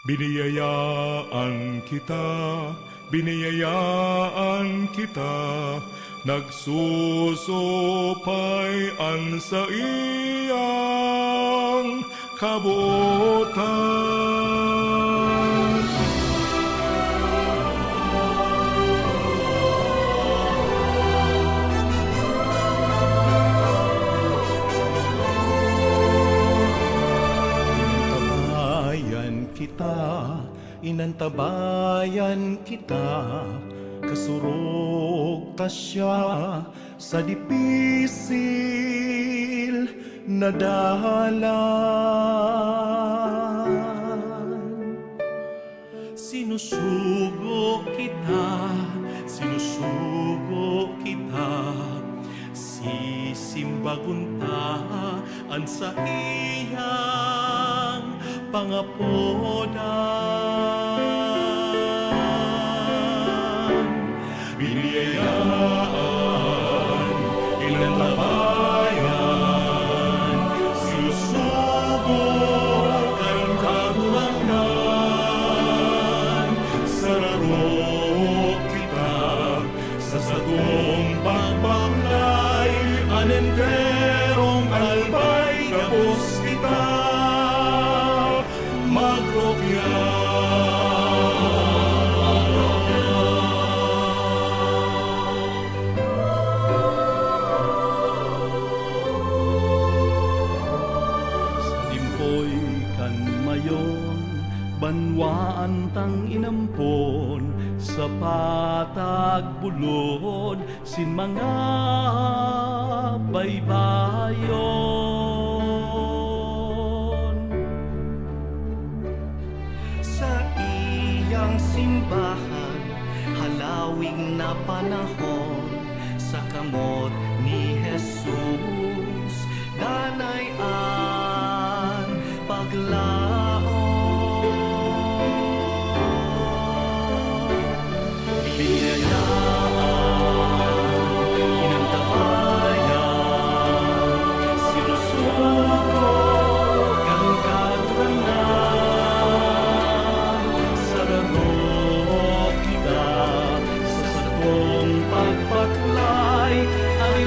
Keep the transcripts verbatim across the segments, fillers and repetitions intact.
Biniyayaan kita, biniyayaan kita, nagsusupay an saiyang kabotan. Tabayan kita, inantabayan kita, kasurog ta siya sa dipisil na dalan. Sinusugo kita, sinusugo kita, sisimbagon ta an saiyang pangapodan. Biniyayaan, inantabayan, sinusugo kan Kagurangnan, sararo kita sa satong pagbaklay, an enterong albay gabos kita magrukya. Sa timpoy kan mayon, banwaan tang inampon sa patag bulod sin mga baybayon. Saiyang simbahan, halawig na panahon, sa kamot ni Jesus, danay an paglaom. Biniyayaan, inantabayan, sinusugo kan Kagurangnan, sararo kita sa satong pagbaklay, an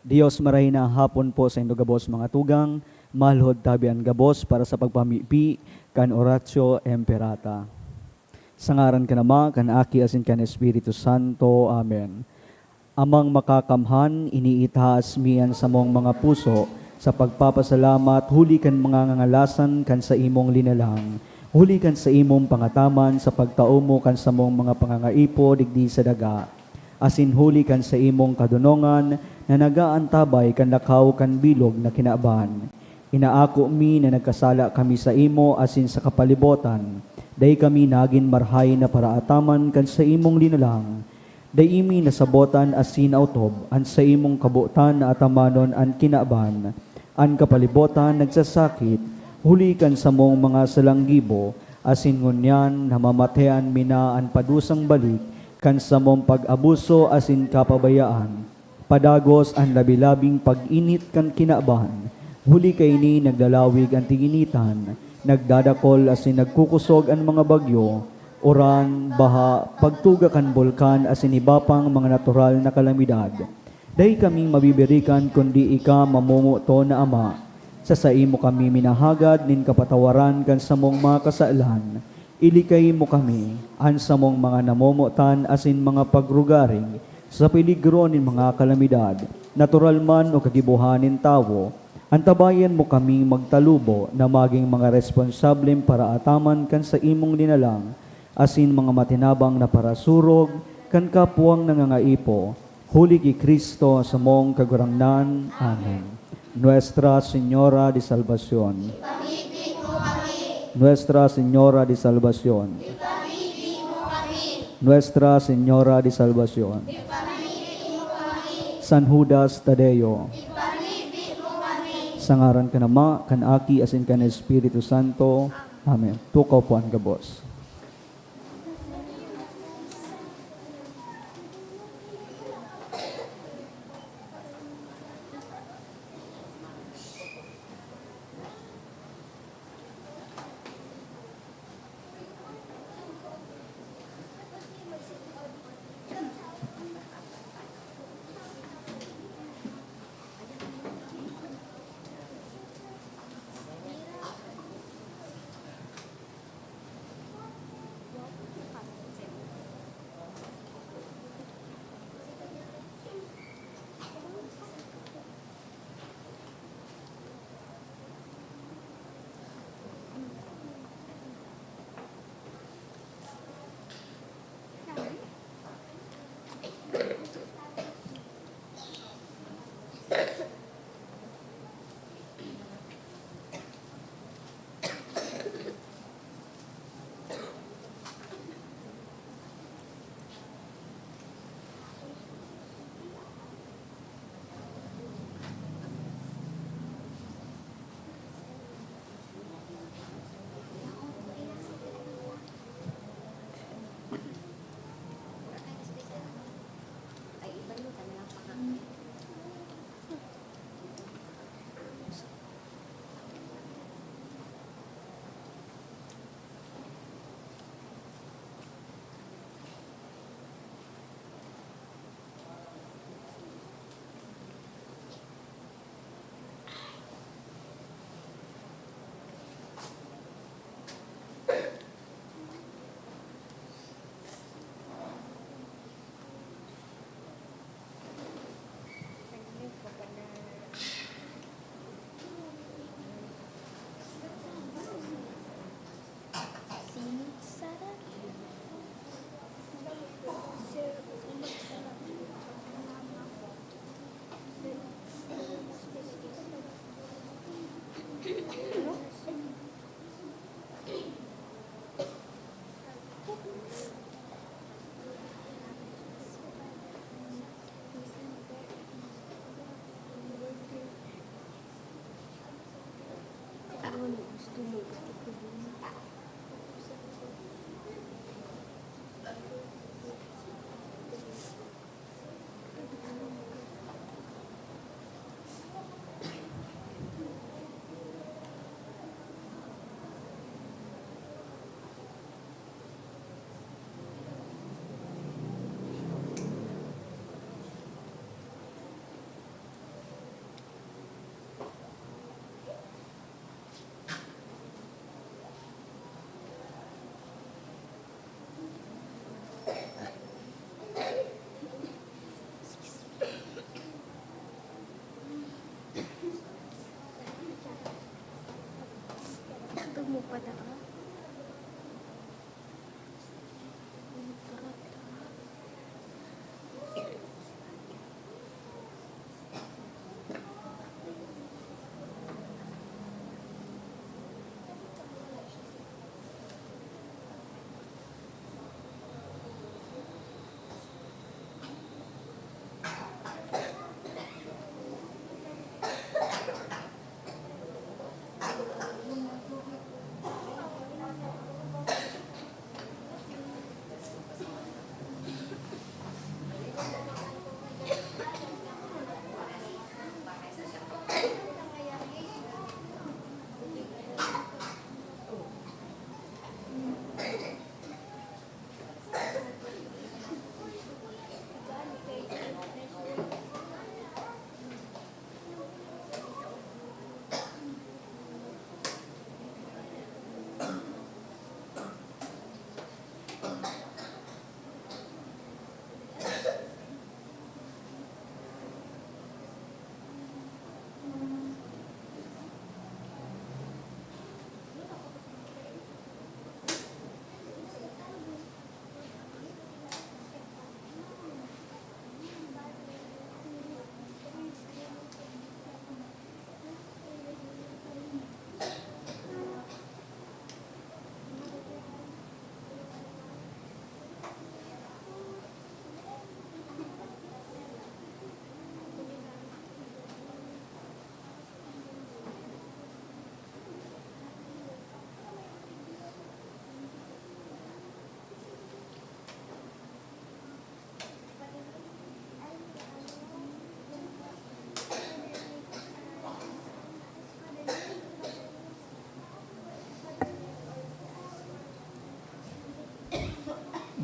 Dios, marahay na hapon po sa indo gabos, mga tugang. Malhod tabi an gabos para sa pagpamibi kan Oratio Imperata. Sa ngaran kan Ama, kan Aki, asin kan Espiritu Santo. Amen. Amang makakamhan, iniitaas mi an samong mga puso sa pagpapasalamat huli kan mga ngangalasan kan saimong linalang, huli kan saimong pangataman sa pagtao mo kan samong mga pangangaipo digdi sa daga, asin huli kan saimong kadonongan na nag-aantabay kan lakaw kan bilog na kinaban. Inaako mi na nagkasala kami saimo asin sa kapalibotan. Dai kami nagin marahay na paraataman kan saimong linalang. Dai mi nasabotan asin naotob an saimong kabotan na atamanon an kinaban. An kapalibotan nagsasakit huli kan samong mga salang gibo, asin ngunyan namamatean mi na an padusang balik kan samong pag-abuso asin kapabayaan. Padagos an labi-labing pag-init kan kinaban. Huli kaini naglalawig an tiginitan, nagdadakol asin nagkukosog an mga bagyo, uran, baha, pagtuga kan bulkan asin iba pang mga natural na kalamidad. Dai kaming mabibirikan kundi ika mamomoton na Ama. Sa saimo kami minahagad nin kapatawaran kan samong mga kasalan. Ilikay mo kami, an samong mga namomotan asin mga pagrugaring sa peligro nin mga kalamidad, natural man o kagibohan nin tawo. Antabayan mo kaming magtalubo na magin mga responsableng paraataman kan saimong linalang, asin mga matinabang na parasurog kan kapwang nangangaipo, huli ki Cristo samong Kagurangnan. Amen. Nuestra Señora de Salvacion. Nuestra Señora de Salvacion. Nuestra Señora de Salvacion. San Judas Tadeo. Sa ngaran kan Ama, kan Aki, asin kan Espiritu Santo. Amen. Tukaw po an gabos.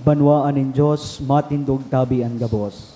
Banwaan nin Dios, matindog tabi an gabos.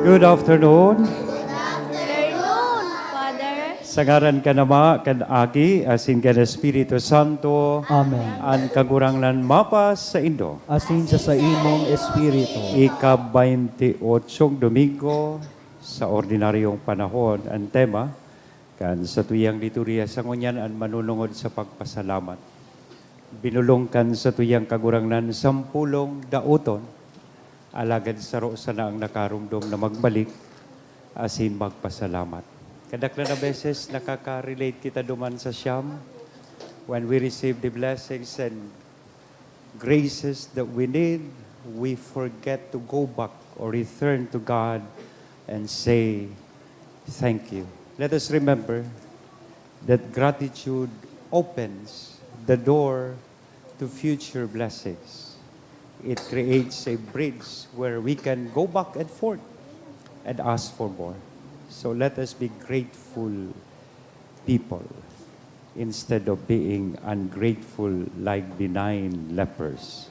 Good afternoon. Afternoon, Father. Sa ngaran kan Ama, kan Aki, asin kan Espiritu Santo. Amen. An Kagurangnan mapasaindo. Asin sa saimong espiritu. Ika-baynti-otsong Domingo sa ordinaryong panahon. An tema kan satuyang liturhiya sa ngunyan, an manunungod sa pagpasalamat. Binolong kan satuyang Kagurangnan sampolong daoton, alagad saro sana ang nakaromdom na magbalik asin magpasalamat. Kadaklan na beses, nakaka-relate kita duman sa siyam. When we receive the blessings and graces that we need, we forget to go back or return to God and say, "Thank you." Let us remember that gratitude opens the door to future blessings. It creates a bridge where we can go back and forth and ask for more. So let us be grateful people instead of being ungrateful like the nine lepers.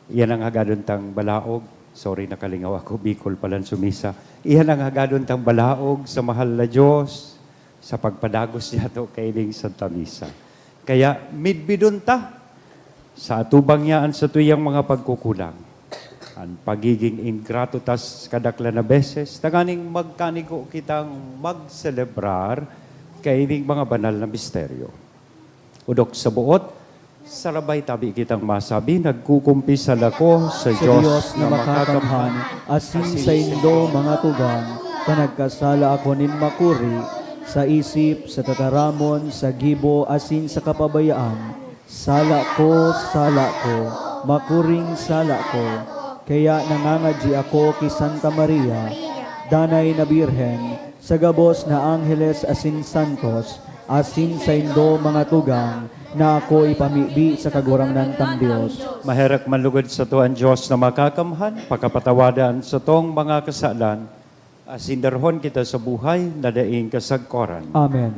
Iyan ang hagadon tang balaog. Sorry, nakalingaw ako. Bicol palan sumisa. Iyan ang hagadon tang balaog sa mahal na Diyos sa pagpadagos niyato kaining Santa Misa. Kaya, midbidon ta sa atubang niya an satuyang mga pagkukulang, an pagiging ingrato ta s-, kadaklan na beses, tanganing magkanigo kitang magselebrar kaining mga banal na misteryo. Odok sa boot, sarabay tabi kitang masabi, "Nagkukumpisal ako sa Sa Diyos Diyos na na makakamhan, makakamhan, asin asin saindo, saindo, mga tugang, ta nagkasala ako nin makuri, sa isip, sa tataramon, sa gibo, asin sa kapabayaan. Sala ko, sala ko, makuring sala ko. Kaya nangangadyi ako ki Santa Maria, Danay na Birhen, sa gabos na angheles asin santos, asin saindo, mga tugang, na ako ipamibi sa Kagurangnan tang Dios." Maherak man lugod sato an Dios na makakamhan, pakapatawada an satong mga kasalan, asin darahon kita sa buhay na daing kasagkoran. Amen.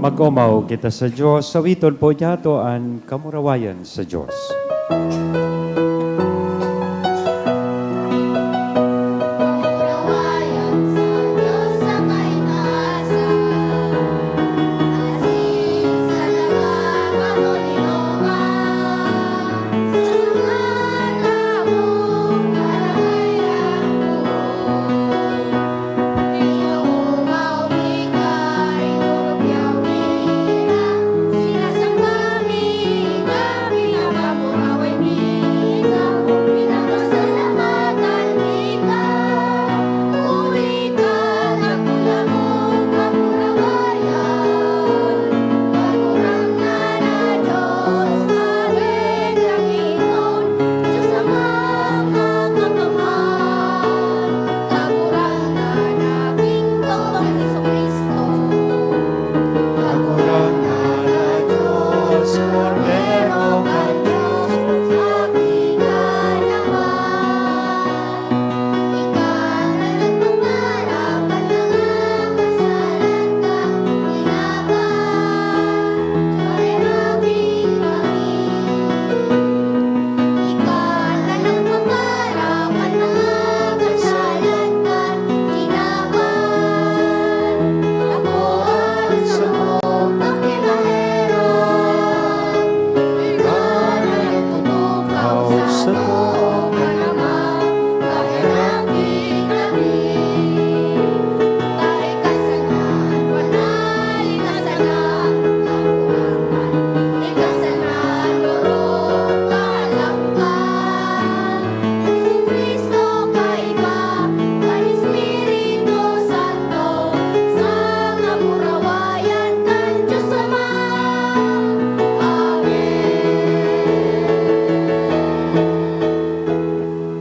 Mag-omaw kita sa Dios, sawiton po niyato an kamurawayan sa Dios.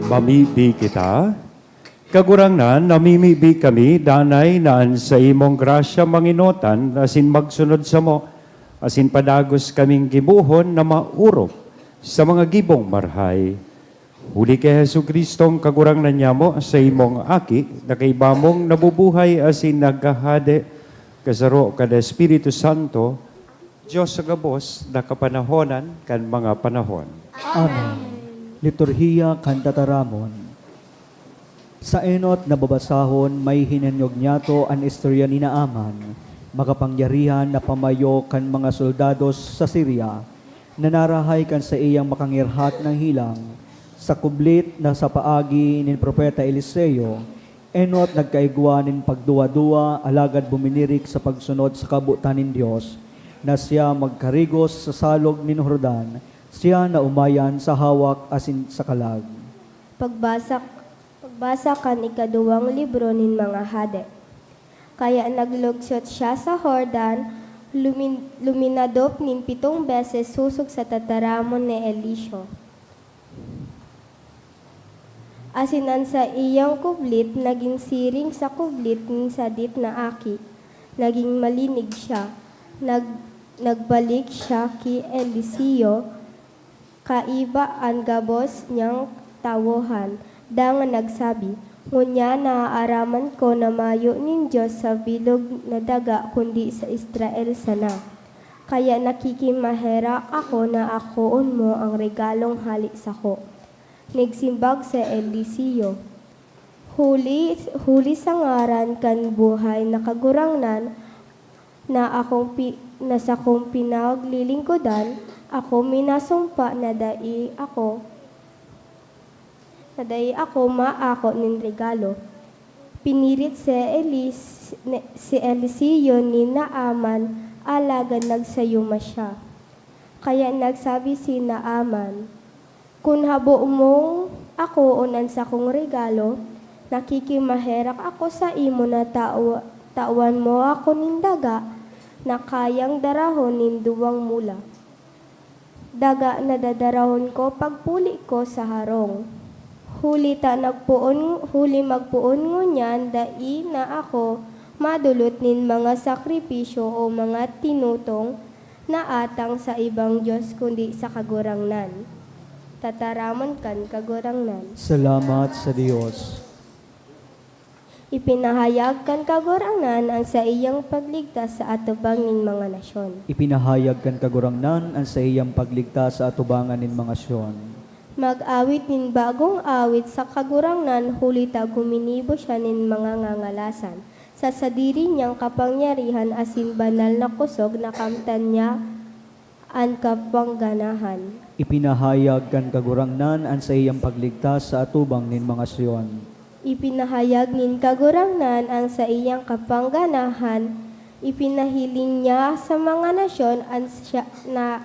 Mamibi kita. Kagurangnan, namimibi kami, danay na an saimong grasya manginotan asin magsunod samo, asin padagos kaming gibohon na maorop sa mga gibong marahay. Huli ki Jesu-Cristong Kagurangnan nyamo, saimong Aki, na kaiba mong nabubuhay asin naghahade, kasaro kan Espiritu Santo, Dios sa gabos na kapanahonan kan mga panahon. Amen. Liturhiya kan Tataramon. Sa enot na babasahon, may hinanyog niyato an istorya ni Naaman, makapangyarihan na pamayo kan mga soldados sa Siria, na narahay kan saiyang makangirhat na helang. Sa kublit na sa paagi nin Propeta Eliseo, enot nagkaigwa nin pagduwa-duwa, alagad buminirik sa pagsunod sa kabotan nin Dios, na siya magkarigos sa salog nin Jordan, siya na umayan sa hawak asin sa kalag. Pagbasa, pagbasa kan ikaduwang libro nin mga Hade. Kaya naglugsot siya sa Jordan, lumin-, luminadop nin pitong beses sosog sa tataramon ni Eliseo. Asin an saiyang kublit nagin siring sa kublit nin sadit na aki. Nagin malinig siya. Nag-, nagbalik siya ki Eliseo, kaiba an gabos niyang tawohan, dangan nagsabi, "Ngunyan naaaraman ko na mayo nin Dios sa bilog na daga kundi sa Israel sana. Kaya nakikimaherak ako na akoon mo ang regalong hale sako." Nagsimbag si Eliseo, "Huli, huli sa ngaran kan buhay na Kagurangnan na akong pi-, na sakong pinaglilingkodan, ako minasumpa na dai ako, na dai ako maako nin regalo." Pinirit si Elis-, ne-, si Eliseo ni Naaman, alagad nagsayuma siya. Kaya nagsabi si Naaman, "Kun habo mong akoon an sakong regalo, nakikimaherak ako saimo na taw-, tawan mo ako nin daga na kayang darahon nin duwang mula. Daga na dadarahon ko pagpuli ko sa harong. Huli ta nagpoon, huli magpoon ngunyan dai na ako madolot nin mga sakripisyo o mga tinutong na atang sa ibang dios kundi sa Kagurangnan." Tataramon kan Kagurangnan. Salamat sa Dios. Ipinahayag kan Kagurangnan an saiyang pagligtas sa atubang nin mga nasyon. Ipinahayag kan Kagurangnan an saiyang pagligtas sa atubangan nin mga nasyon. Mag-awit nin bagong awit sa Kagurangnan, huli ta guminibo siya nin mga ngangalasan. Sa sadiri niyang kapangyarihan asin banal na kusog, nakamtan niya an kapangganahan. Ipinahayag kan Kagurangnan an saiyang pagligtas sa atubang nin mga nasyon. Ipinahayag nin Kagurangnan an saiyang kapangganahan, ipinahiling niya sa mga nasyon an siya, na,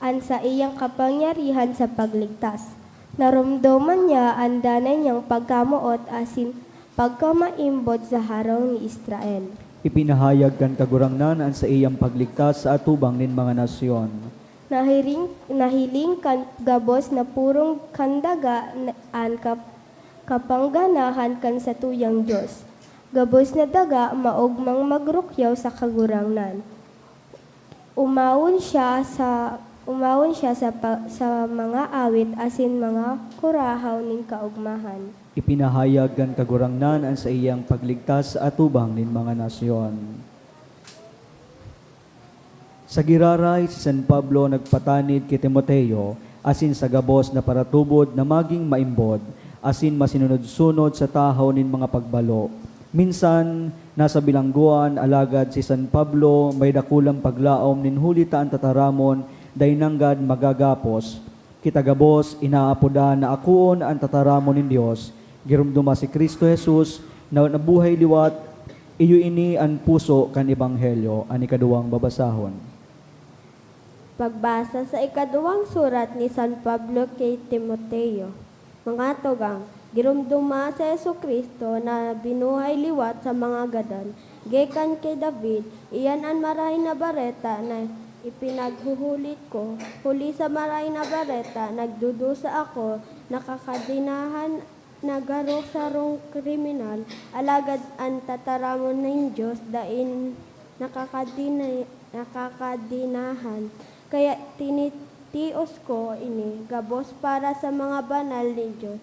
an saiyang kapangyarihan sa pagligtas. Naromdoman niya an danay niyang pagkamoot asin pagkamaimbod sa harong ni Israel. Ipinahayag kan Kagurangnan an saiyang pagligtas sa atubang nin mga nasyon. Nahiring, nahiling kan gabos na purong kan daga na, an kap-, kapangganahan kan satuyang Dios. Gabos na daga maogmang magrukyaw sa Kagurangnan. Umawon siya sa, umawon siya sa pa, sa mga awit asin mga kurahaw nin kaogmahan. Ipinahayag kan Kagurangnan an saiyang pagligtas sa atubang nin mga nasyon. Sa giraray, si San Pablo nagpatanid ki Timoteo asin sa gabos na paratubod na magin maimbod asin masinunod-sunod sa tahaw nin mga pagbalo. Minsan, nasa bilanggoan, alagad si San Pablo may dakulang paglaom nin huli ta an tataramon dai nanggad magagapos. Kita gabos inaapodan na akoon an tataramon nin Dios, giromdoma si Cristo Jesus na nabuhay liwat. Iyo ini an puso kan ebanghelyo. An ikaduwang babasahon. Pagbasa sa ikaduwang surat ni San Pablo ki Timoteo. Mga tugang, giromdoma si Jesu-Cristo na binuhay liwat sa mga gadan, gikan ki David. Iyan an Marahay na Bareta na ipinaghuhulit ko. Huli sa Marahay na Bareta, nagdudusa ako, nakakadenahan na garo sarong kriminal, alagad an tataramon nin Dios dai nakakadena-, nakakadenahan. Kaya tinitios ko ini gabos para sa mga banal nin Dios,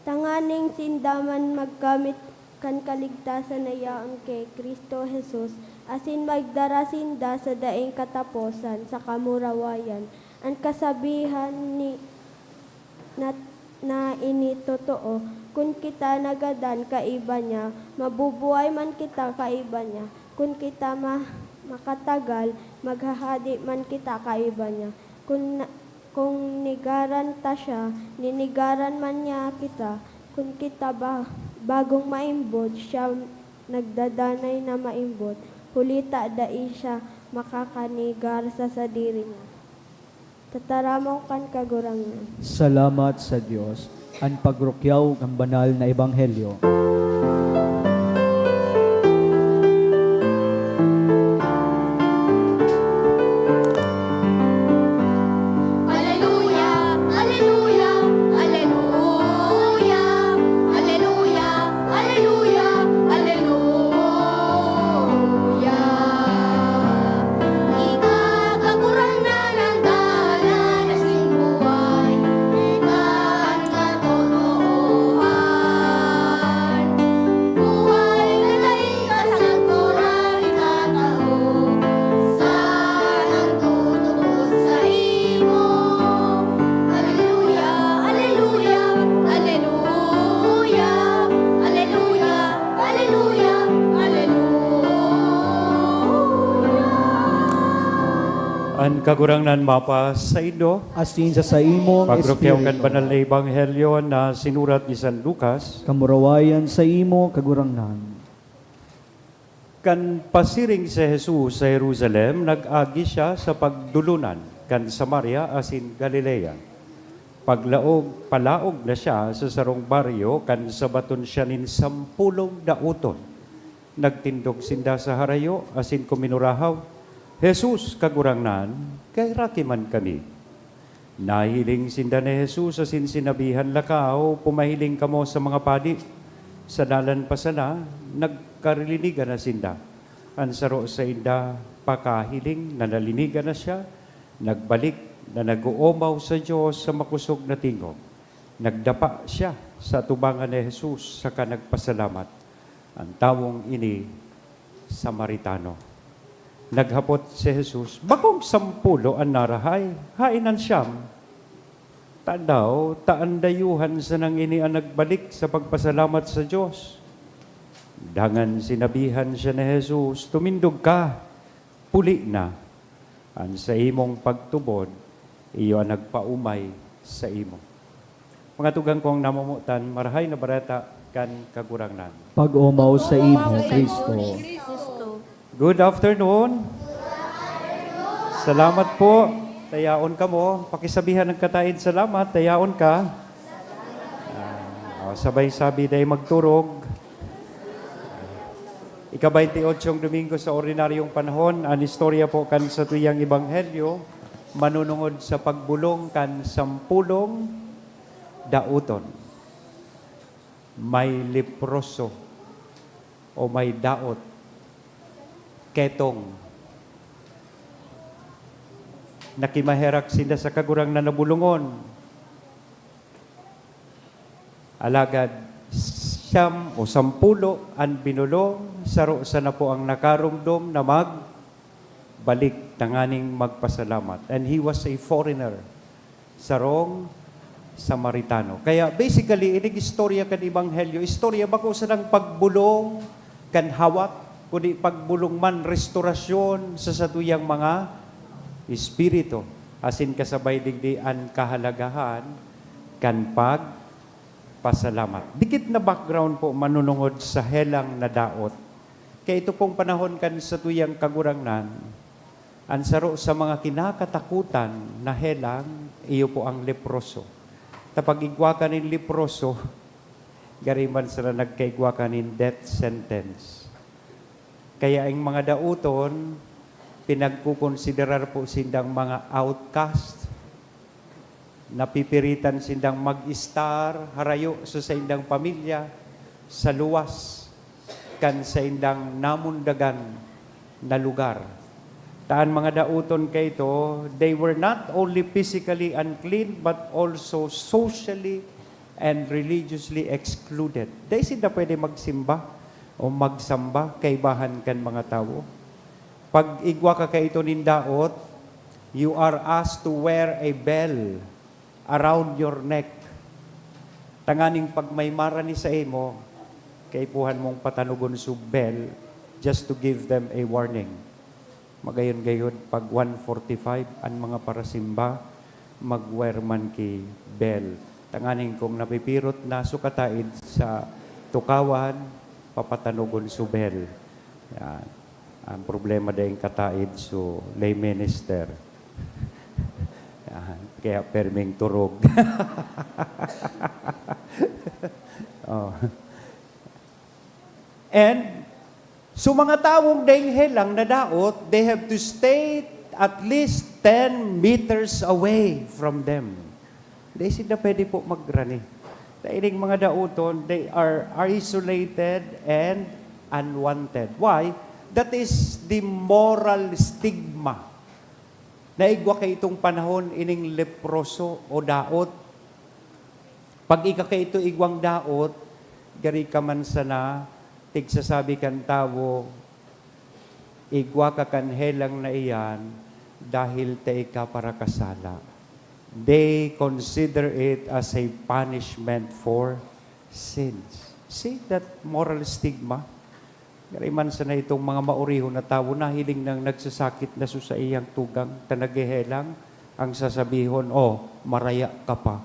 tanganing sinda man magkamit kan kaligtasan na yaon ki Cristo Jesus, asin magdara sinda sa daing kataposan sa kamurawayan. An kasabihan ni, na, na ini totoo, kun kita nagadan kaiba niya, mabubuhay man kita kaiba niya. Kun kita ma-, makatagal, maghahade man kita kaiba niya. Kun na-, kun negaran ta siya, nenegaran man niya kita. Kun kita ba-, bagong maimbod, siya nagdadanay na maimbod, huli ta dai siya makakanegar sa sadiri niya. Tataramon kan Kagurangnan. Salamat sa Dios. An pagrukyaw kan banal na ebanghelyo. Aleluya, aleluya, aleluya, aleluya, aleluya, aleluya. Ika, Kagurangnan, an dalan asin buhay, ika an katotoohan. Buhay na daing kasagkoran itatao sa nagtutubod saimo. Aleluya, aleluya, aleluya, aleluya, aleluya, aleluya. An Kagurangnan mapasaindo. Asin sa saimong Pagrukyaw kan espiritu. Banal na Ebanghelyo na sinurat ni San Lucas. Kamurawayan saimo, Kagurangnan. Kan pasiring si Jesus sa Jerusalem, nag-agi siya sa pagdolonan kan Samaria asin Galilea. Paglaog, palaog na siya sa sarong baryo kan sabaton siya nin sampolong daoton. Nagtindog sinda sa harayo asin kuminurahaw, "Jesus, Kagurangnan, kaheraki man kami." Nahiling sinda ni Jesus asin sinabihan, "Lakaw, pumahiling kamo sa mga padi." Sa dalan pa sana, nagkarilinigan na sinda. An saro sainda pakahiling na nalinigan na siya, nagbalik na nag-oomaw sa Dios sa makosog na tingog. Nagdapa siya sa atubangan ni Jesus saka nagpasalamat. An tawong ini, Samaritano. Naghapot si Jesus, "Bakong sampulo an narahay, haen an siyam?" Tadaw ta an dayuhan sanang ini an nagbalik sa pagpasalamat sa Dios. Dangan sinabihan siya ni Jesus, "Tumindog ka, puli na. An saimong pagtubod, iyo an nagpaomay saimo." Mga tugang kong namomotan, Marahay na Bareta kan Kagurangnan. Pag-omaw saimo, Kristo. Good afternoon. Salamat po. Tayaon kamo. Pakisabihan ang kataid, "Salamat." Tayaon ka. Ah, oh, sabay sabi, dai magturog. Ika-baynte-otsong Domingo sa ordinaryong panahon, an istorya po kan satuyang ebanghelyo manunungod sa pagbulong kan sampulong daoton. May leproso o may daot, ketong. Nakimaherak sinda sa Kagurangnan na bulongon. Alagad siyam o sampulo an binulong, saro sana po ang nakaromdom na magbalik tanganing magpasalamat. And he was a foreigner, sarong Samaritano. Kaya basically, inig istorya kan Ebanghelyo, istorya bako sanang pagbulong kan hawak, kundi pagbulong man, restorasyon sa satuyang mga espiritu. Asin kasabay digdi an kahalagahan kan pagpasalamat. Dikit na background po manunungod sa helang na daot. Kaya ito pong panahon kan satuyang Kagurangnan, an saro sa mga kinakatakutan na helang, iyo po ang leproso. Ta pag igwa ka nin leproso, gari man sila nagkaigwa ka nin death sentence. Kaya ang mga daoton, pinagkukonsiderar po sindang mga outcast, napipiritan sindang mag-estar, harayo sa saindang pamilya, sa luwas kan saindang namundagan na lugar. Ta an mga daoton kaito, they were not only physically unclean, but also socially and religiously excluded. Dai sinda pwede magsimba o magsamba kaibahan kan mga tawo. Pag igwa ka kaito nin daot, you are asked to wear a bell around your neck. Tanganing pag may marani saimo, kaipuhan mong patanugon su bell just to give them a warning. Magayod-gayod, pag one forty-five, an mga parasimba, mag-wear man ki bell. Tanganing kung napipirot na su kataid sa tukawan, papatanugon su bell. Yan. Ang problema daing kataid su lay minister. Yan. Kaya perming turog. Oh. And su mga tawong daing helang na daot, they have to stay at least ten meters away from them. Dai sinda pwede po magrani. Dai ining mga daoton, they are isolated and unwanted. Why? That is the moral stigma. Naigwa kaitong panahon ining leproso o daot. Pag ika kaito igwang daot, gari ka man sana tigsasabi kan tawo, igwa ka kan helang na iyan dahil ta ika parakasala. They consider it as a punishment for sins. See that moral stigma? Gari man sana itong mga maorihon na tawo, nahiling nang nagsasakit na su saiyang tugang, ta naghehelang, ang sasabihon, "Oh, maraya ka pa.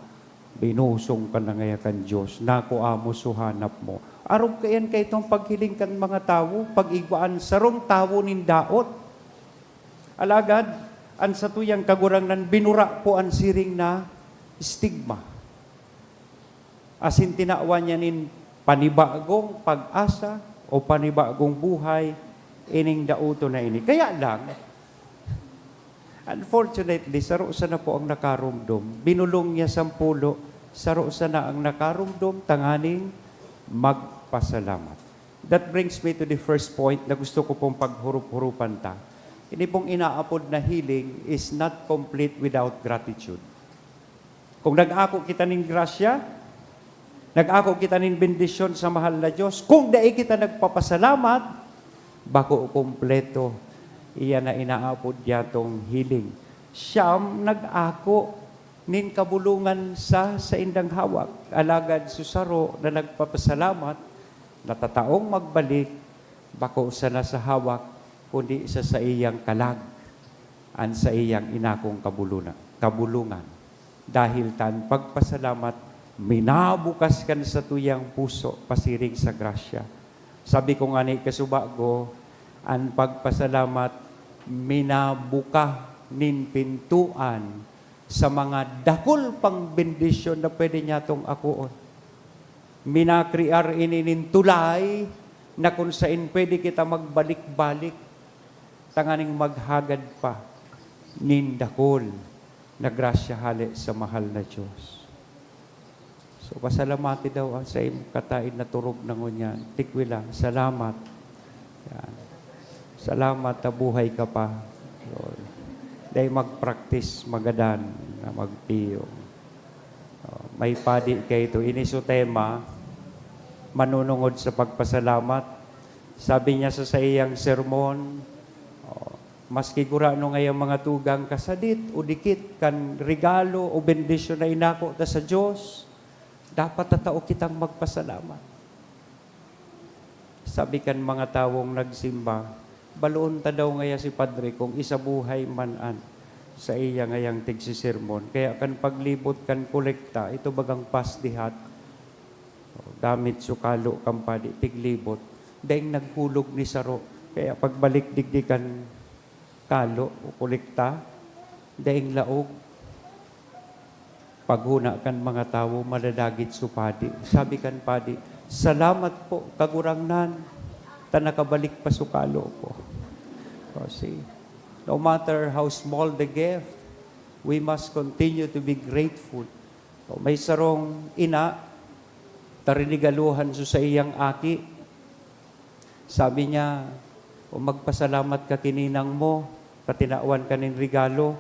Binusong ka na ngaya kan Dios. Nakua mo su hanap mo." Arog kaiyan kaitong paghiling kan mga tawo, pag igwa an sarong tawo nin daot. Alagad, an satuyang Kagurangnan, binura po an siring na stigma. Asin tinawan niya nin panibagong pag-asa o panibagong buhay ining daoton na ini. Kaya lang, unfortunately, saro sana po ang nakaromdom. Binulong niya sampulo, saro sana ang nakaromdom tanganing magpasalamat. That brings me to the first point na gusto ko pong paghurup-hurupan ta. Ini pong inaapod na healing is not complete without gratitude. Kung nag-ako kita nin grasya, Nag-ako kita nin bendisyon sa mahal na Dios. Kung dai kita nagpapasalamat, bako kompleto. Iyan na inaapod niyatong healing. Siyam nag-ako nin kabulongan sa saindang hawak. Alagad su saro na nagpapasalamat, natataong magbalik, bako sana sa hawak, kundi sa saiyang kalag, an saiyang inakong kabuluna-, kabulongan. Dahil ta an pagpasalamat, minabukas kan satuyang puso pasiring sa grasya. Sabi ko ngani kasubago, an pagpasalamat minabuka nin pintuan sa mga dakul pang bendisyon na pwede niyatong akoon. Minakrear ini nin tulay na kun saen pwede kita magbalik-balik tanganing maghagad pa nin dakul na grasya hale sa mahal na Dios. So, pasalamati daw ang saimong kataed na turog na ngunyan. Tigwi lang, salamat. Yan. Salamat na buhay ka pa. Yun. Dahil mag-practice magadan na magpiyong. Oh, may padi kaito. Ini su tema, manunungod sa pagpasalamat. Sabi niya sa saiyang sermon, oh, maski gurano ngayang mga tugang kasadit o dikit kan regalo o bendisyon na inako ta sa Dios, dapat tatao kitang magpasalamat. Sabi kan mga tawong nagsimba, "Baloon ta daw ngaya si Padre kung isabuhay man an saiya ngayang tigsisermon." Kaya kan paglibot kan kolekta, ito bagang pasdihat, gamit sukalo kan padi, tiglibot, daing naghulog ni saro. Kaya pagbalik digdi kan kalo o kolekta, daing laog. Paghona kan mga tawo, madadagit su padi. Sabi kan padi, "Salamat po, Kagurangnan, ta nakabalik pa su kalo ko." O, see, no matter how small the gift, we must continue to be grateful. O, may sarong ina, ta rinigaluhan su saiyang aki. Sabi niya, "O, magpasalamat ka ki ninang mo, ta tinawan ka nin regalo."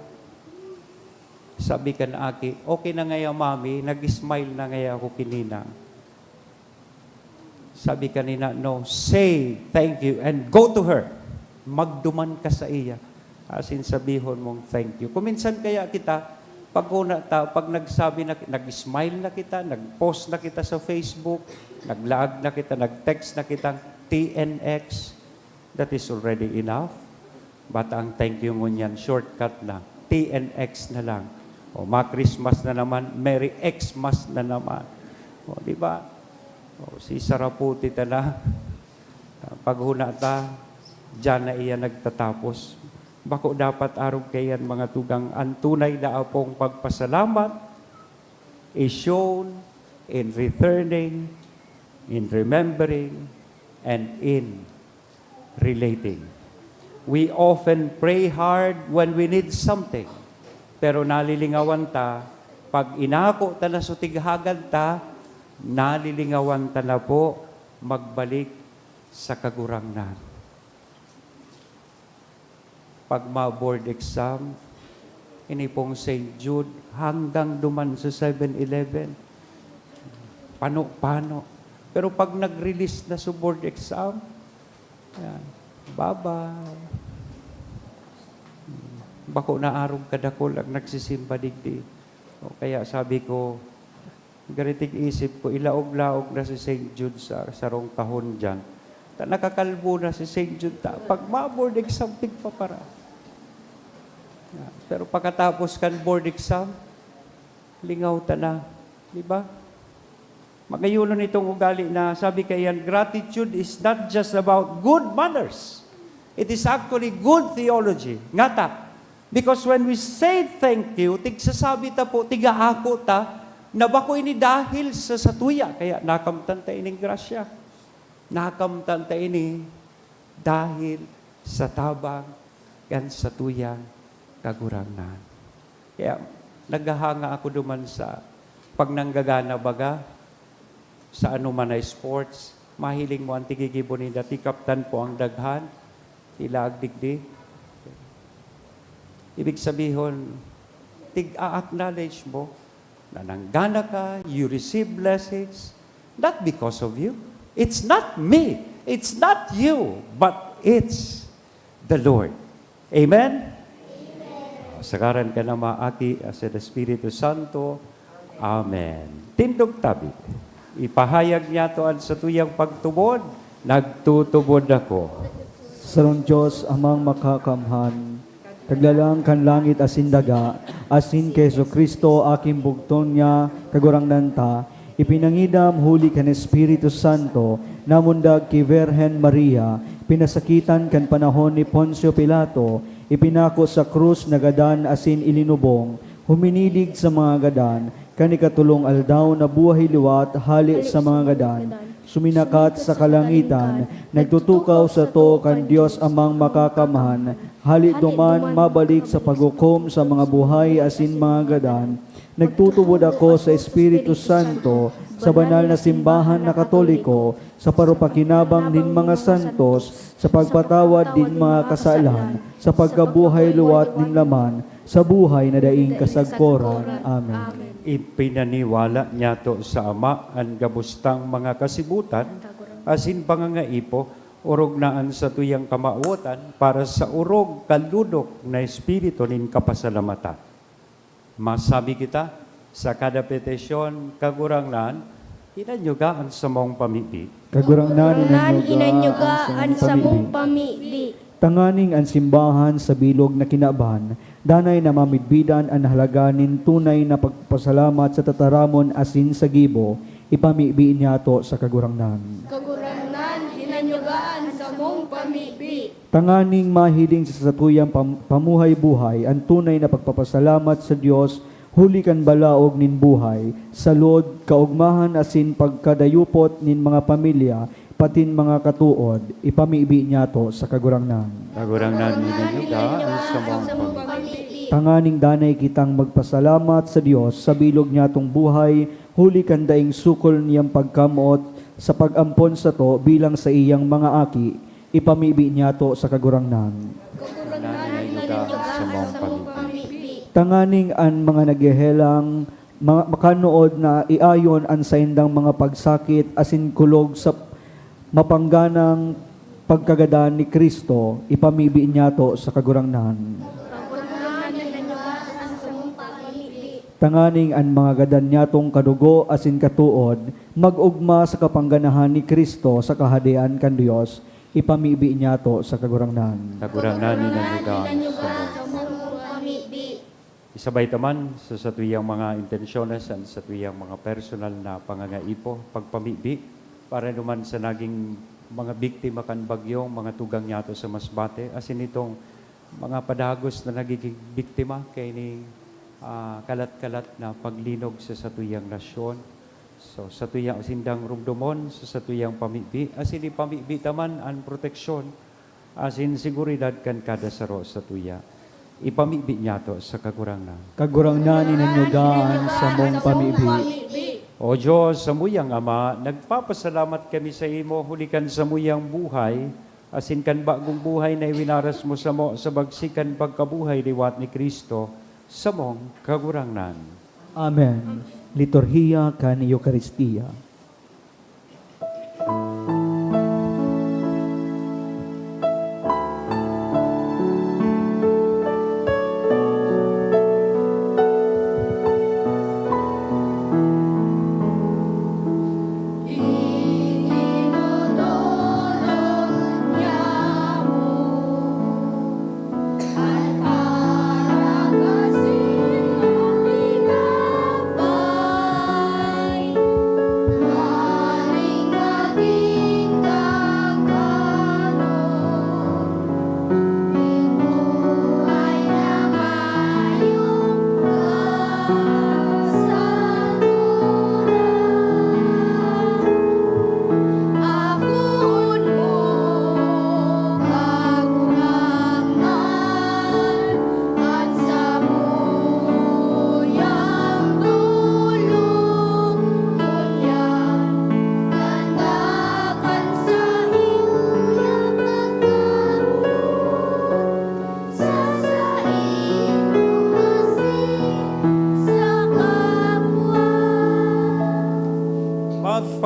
Sabi kan aki, "Okay na ngaya, Mami, nag-smile na ngaya ako ki ninang." Sabi kan ina, "No, say thank you and go to her." Magduman ka saiya. Asin sabihon mong, "Thank you." Kuminsan kaya kita, paghona ta, pag nagsabi na, nag-smile na kita, nag-post na kita sa Facebook, naglaag na kita, nag-text na kitang T N X, that is already enough. But ang thank you ngunyan, shortcut na, T N X na lang. O, ma-Christmas na naman, Merry Xmas na naman. O, di ba? O, si saraputi ta na. Paghona ta, diyan na iyan nagtatapos. Bako dapat arog kaiyan, mga tugang, an tunay na apong pagpasalamat is shown in returning, in remembering, and in relating. We often pray hard when we need something, pero nalilingawan ta, pag inako ta na su tighagad ta, nalilingawan ta na po magbalik sa Kagurangnan. Pag ma-board exam, ini pong Saint Jude, hanggang duman sa Seven Eleven. Pano-pano. Pero pag nag-release na su board exam, yan, bye-bye. Bako na arog kadakul ang nagsisimba digdi. O kaya sabi ko, garitig isip ko, ilaog-laog na si Saint Jude sa sarong kahon diyan. Ta nakakalbo na si Saint Jude ta. Pag ma-board exam, tigpapara. Yan. Pero pagkatapos kan board exam, lingaw ta na. Di ba? Magayonon itong ugali na sabi kaiyan, gratitude is not just about good manners. It is actually good theology. Ngata, because when we say thank you, tigsasabi ta po, tigaako ta, na bako ini dahil sa satuya, kaya nakamtan ta ining grasya. Nakamtan ta ini dahil sa tabang kan satuyang Kagurangnan. Kaya naghahanga ako duman sa pag nanggagana baga sa anoman na sports. Mahiling mo an tigigibo ninda, ti kaptan po ang daghan, ti laag digdi. Ibig sabihon, tig-a-acknowledge mo na nanggana ka, you receive blessings, Not because of you. It's not me. It's not you. But it's the Lord. Amen? Sa ngaran kan Ama, Aki, asin Espiritu Santo. Amen. Tindog tabi. Ipahayag niyato an satuyang pagtubod, "Nagtutubod ako." Sarong Dios, Amang Makakamhan, Kaglalang kan langit asin daga, asin ki Jesu-Cristo, aking bugton niya, Kagurangnan ta, ipinangidam huli kan Espiritu Santo, namundag ki Birhen Maria, pinasakitan kan panahon ni Poncio Pilato, ipinako sa krus, nagadan asin ilinubong, huminilig sa mga gadan, kan ikatolong aldaw nabuhay liwat hale sa mga gadan, suminakat sa kalangitan, nagtutukaw sato kan Dios Amang Makakamhan, hale duman mabalik sa paghukom sa mga buhay asin mga gadan. Nagtutubod ako sa Espiritu Santo, sa banal na simbahan na Katoliko, sa parupakinabang nin mga santos, sa pagpatawad nin mga kasalan, sa pagkabuhay liwat nin laman, sa buhay na daing kasagkoran. Amen. Ipinaniwala niyato sa Ama an gabos tang mga kasibutan asin pangangaipo, orog na an satuyang kamawotan para sa orog, kalunok na espiritu nin kapasalamatan. Masabi kita, sa kada petisyon, Kagurangnan, hinanyuga an samong pamibi. Kagurangnan, hinanyuga an samong pamibi. Tanganing an simbahan sa bilog na kinaban, danay na mamidbidan an halaga nin tunay na pagpasalamat sa tataramon asin sa gibo, ipamibi niyato sa Kagurangnan. Kagurangnan, hinanyuga an samong pamibi. Tanganing mahiling sa satuyang pam-, pamuhay-buhay an tunay na pagpapasalamat sa Dios huli kan balaog nin buhay, salud, kaogmahan asin pagkadayupot nin mga pamilya, patin mga katood, ipamibi niyato sa Kagurangnan. Kagurangnan, hinanyuga an samong pamibi. Tanganing danay kitang magpasalamat sa Dios sa bilog niyatong buhay, huli kan daing sukol niyang pagkamoot sa pag-ampon sato bilang saiyang mga aki, ipamibi niyato sa Kagurangnan. Kagurangnan, hinanyuga an samong pamibi. Tanganing an mga naghehelang ma-, makanood na iayon an saindang mga pagsakit asin kulog sa mapangganang pagkagadan ni Cristo, ipamibi niyato sa Kagurangnan. Kagurangnan, hinanyuga an samong pamibi. Tanganing an mga gadan niyatong kadugo asin katood mag-ogma sa kapangganahan ni Cristo sa Kahadean kan Dios, ipamibi niyato sa Kagurangnan. Kagurangnan, hinanyuga an samong pamibi. Isabay ta man sa satuyang mga intensyones an satuyang mga personal na pangangaipo, pagpamibi, para naman sa naging mga biktima kan bagyong mga tugang niyato sa Masbate, asin itong mga padagos na nagiging biktima kaini, ah, kalat-kalat na paglinog sa satuyang nasyon. So, satuya, sindang rumdomon sa satuyang pamibi, asin ipamibi ta man an proteksyon asin seguridad kan kada saro satuya. Ipamibi niyato sa Kagurangnan. Kagurangnan, hinanyuga an samong pamibi. O Dios, samuyang Ama, nagpapasalamat kami sa imo huli kan samuyang buhay, asin kan bagong buhay na iwinaras mo samo sa bagsikan pagkabuhay liwat ni Cristo, samong Kagurangnan. Amen. Liturhiya kan Eukaristia.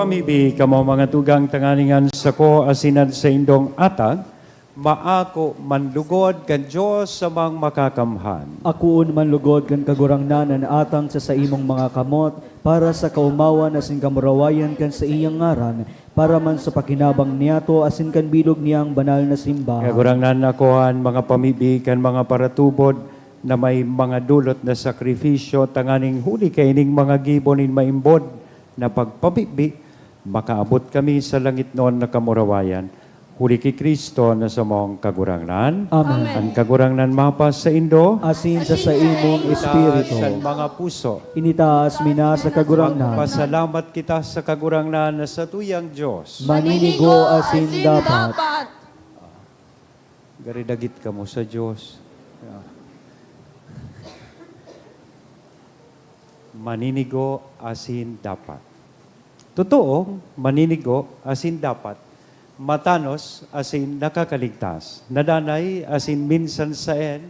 Pamibi kamo, mga tugang, tanganing an sako asin an saindong atang maako man lugod kan Dios samang makakamhan. Akoon man lugod kan Kagurangnan an atang sa saimong mga kamot, para sa kaomawan asin kamurawayan kan saiyang ngaran, para man sa pakinabang niyato asin kan bilog niyang banal na simbahan. Kagurangnan, akoa an mga pamibi kan mga paratubod na may mga dulot na sakrifisyo, tanganing huli kaining mga gibo nin maimbod na pagpamibi, makaabot kami sa langitnon na kamurawayan. Huli ki Cristo na samong Kagurangnan. Amen. An Kagurangnan mapasaindo. Asin sa saimong espiritu. Itaas an mga puso. Initaas mi na sa Kagurangnan. Magpasalamat kita sa Kagurangnan na satuyang Dios. Maninigo asin dapat. Gari dagit kamo sa Dios. Maninigo asin dapat. Totoo, maninigo asin dapat, matanos asin nakakaligtas, nadanay asin minsan saen.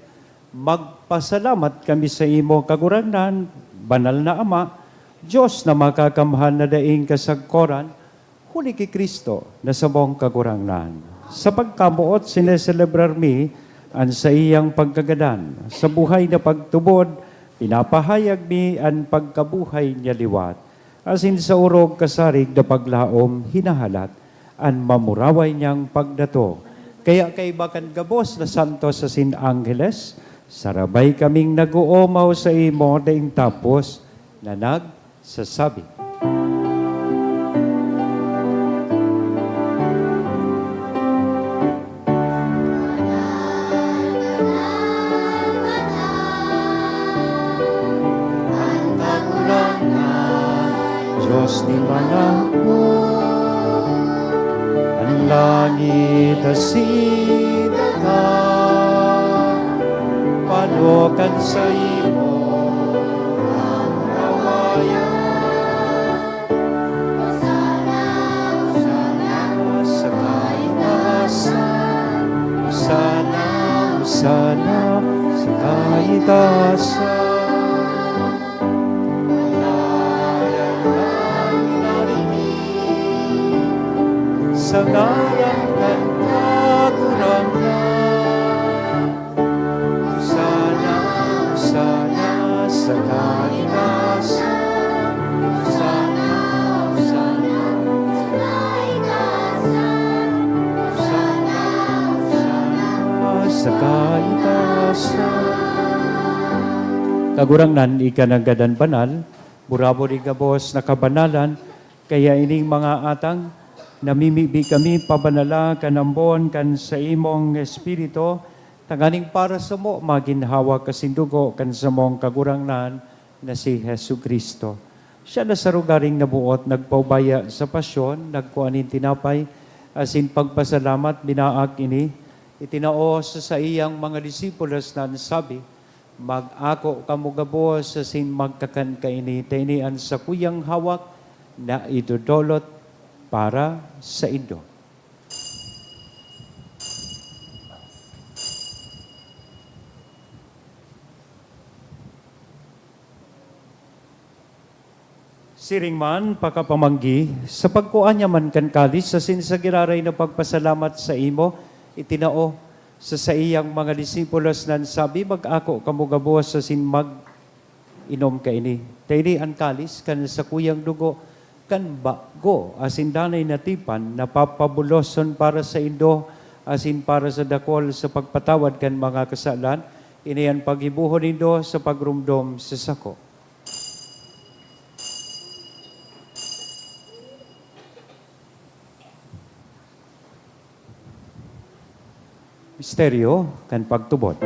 Magpasalamat kami saimo, Kagurangnan, Banal na Ama, Dios na makakamhan na daing kasagkoran, huli ki Cristo na samong Kagurangnan. Sa pagkamoot, sineselebrar mi an saiyang pagkagadan. Sa buhay na pagtubod, pinapahayag mi an pagkabuhay niya liwat. Asin sa orog kasarig na paglaom, hinahalat an mamuraway niyang pagdatong. Kaya kaiba kan gabos na santos asin angheles, sarabay kaming nag-oomaw saimo daing tapos na nagsasabi, An Kagurangnan, Dios nin manahon, an langit asin daga, pano kan saimo kamurawayan. Hosana, Hosana sa kaitaasan. Hosana, Hosana sa kaitaasan. Malayan ang narinig sa ngaran kan Kagurangnan. Hosana, Hosana sa kaitaasan. Hosana, Hosana sa kaitaasan. Hosana, Hosana sa kaitaasan. Kagurangnan, ika nanggad an banal, burabod nin gabos na kabanalan, kaya ining mga atang, namimibi kami pabanala kan ambon kan saimong Espiritu, tanganing para samo magin hawak asin dugo kan samong Kagurangnan na si Jesu-Cristo. Siya na sa rogaring naboot, nagpaubaya sa pasyon, nagkua nin tinapay, asin pagpasalamat, binaak ini, itinao sa saiyang mga disipulos na an sabi, "Mag-ako kamo gabos asin magkakan kaini, ta ini an sakuyang hawak na idodolot para saindo." Siring man, pakapamanggi, sa pagkua niya man kan kalis, asin sa giraray na pagpasalamat saimo, itinao sa saiyang mga disipulos na an sabi, "Mag-ako kamo gabos asin mag-inom kaini. Ta ini an kalis kan sakuyang dugo kan bago asin danay na tipan na papabuloson para saindo asin para sa dakul sa pagpatawad kan mga kasalan. Ini an paggibohon nindo sa pagromdom sa sako." Misteryo kan pagtubod.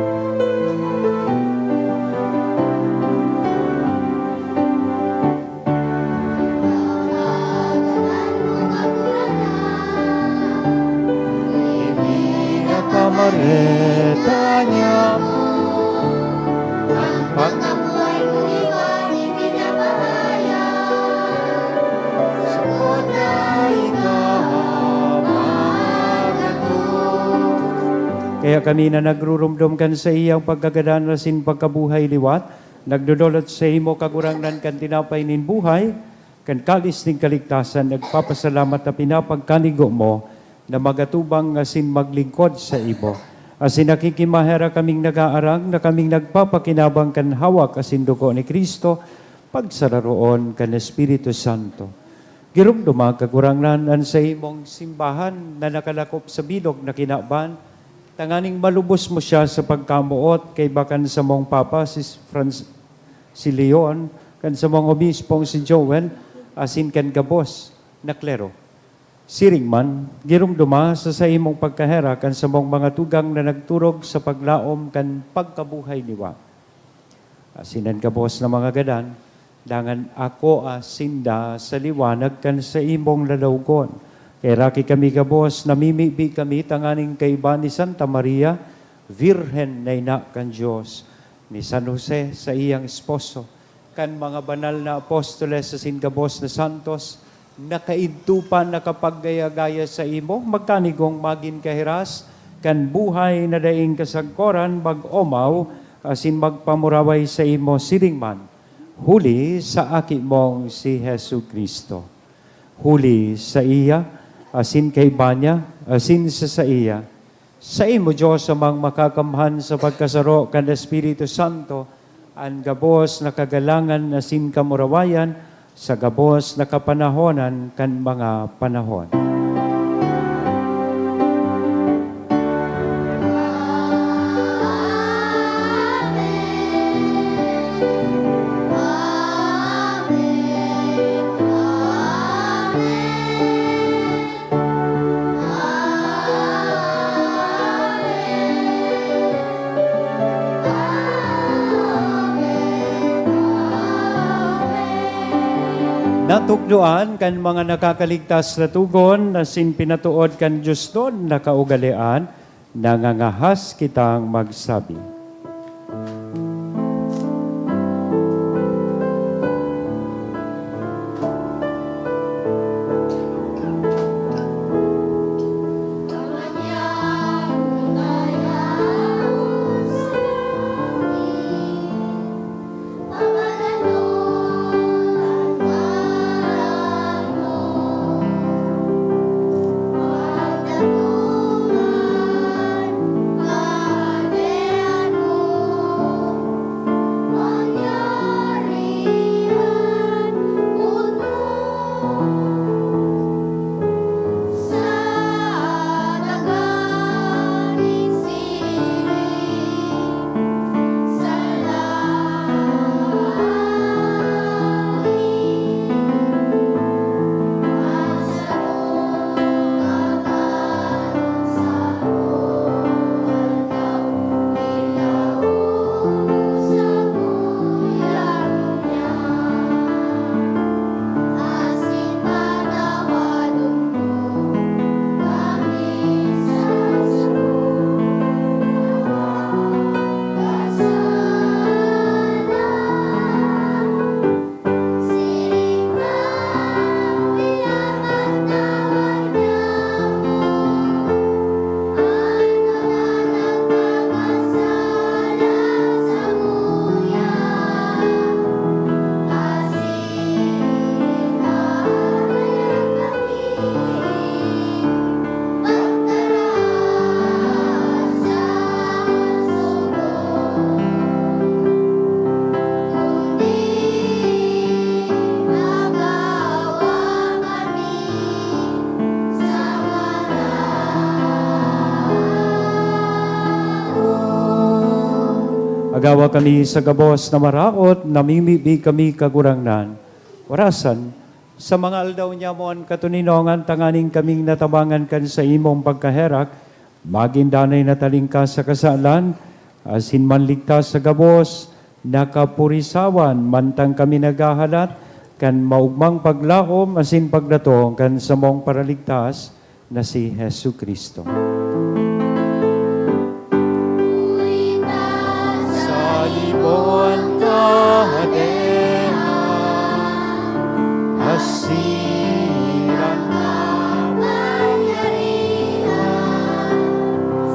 Ipinapamareta niya ang pagkabuhay mo, ipinapahayag sa kota ikaw. Kaya kami na nagruromdom kan saiyang pagkagadan asin pagkabuhay liwat, nagdodolot saimo, Kagurangnan, kan tinapay nin buhay, Kan kalis nin kaligtasan, nagpapasalamat ta pinapagkanigo mo na magatubang asin maglingkod saimo. Asin nakikimaherak kaming nag-aarang na kaming nagpapakinabang kan hawak asin dugo ni Cristo, pagsararoon kan Espiritu Santo. Giromdoma, Kagurangnan, an saimong simbahan na nakalakop sa bilog na kinaban, tanganing malubos mo siya sa pagkamoot kaiba kan samong Papa, si Franz-, si Leon, kan samong Obispong si Joel, asin kan gabos na klero. Siring man, giromdoma sa saimong pagkaherak an samong mga tugang na nagturog sa paglaom kan pagkabuhay liwat. Asin an gabos na mga gadan, dangan akoa sinda sa liwanag kan saimong lalawgon. Kaheraki kami gabos, namimibi kami tanganing kaiba ni Santa Maria, Virgen na ina kan Dios, ni San Jose, saiyang esposo, kan mga banal na apostoles asin gabos na santos, na kaidto pa nakapaggaya-gaya saimo, magkanigong magin kahiras kan buhay na daing kasagkoran, mag-omaw, asin magpamuraway saimo siring man, huli sa Aki mong si Jesu-Cristo. Huli saiya, asin kaiba niya, asin sa saiya, saimo, Dios Amang Makakamhan, sa pagkasaro kan Espiritu Santo, an gabos na kagalangan asin kamurawayan sa gabos na kapanahonan kan mga panahon. Natukdoan kan mga nakakaligtas na togon asin pinatood kan diosnon na kaugalean, nangangahas kitang magsabi. Agawa kami sa gabos na maraot, namimibi kami, Kagurangnan. Orasan, sa mga aldaw niya mo an katoninongan, tanganing kaming natabangan kan saimong pagkaherak, magin danay na talingkas sa kasalan, asin manligtas sa gabos na kapurisawan, mantang kami naghahalat kan maogmang paglaom asin pagdatong kan samong Paraligtas na si Jesu-Cristo. Sa iyo an kahadean, asin an kapangyarihan,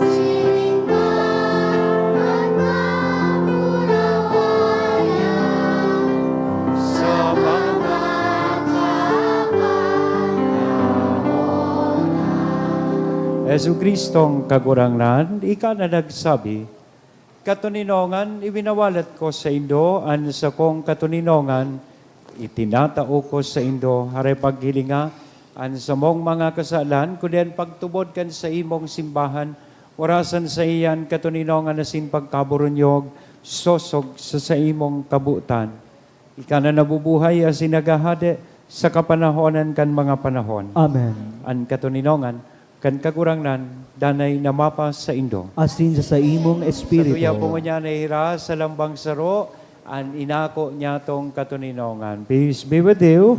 siring man an kamurawayan, sa mga Jesu-Cristong Kagurangnan, ika na nagsabi, "Katoninongan, iwinawalat ko saindo an sakong katoninongan, itinatao ko saindo." Haray paghilinga an samong mga kasalan, kundi an pagtubod kan saimong simbahan, orasan saiya an katoninongan asin pagkaburunyog, sosog sa saimong kabotan. Ika na nabubuhay asin naghahade sa kapanahonan kan mga panahon. Amen. An katoninongan kan Kagurangnan danay na mapasaindo. Asin sa saimong Sa espiritu. Tuya po ngunyan nahihiras sa lambang saro an inako niyatong katoninongan. Peace be with you.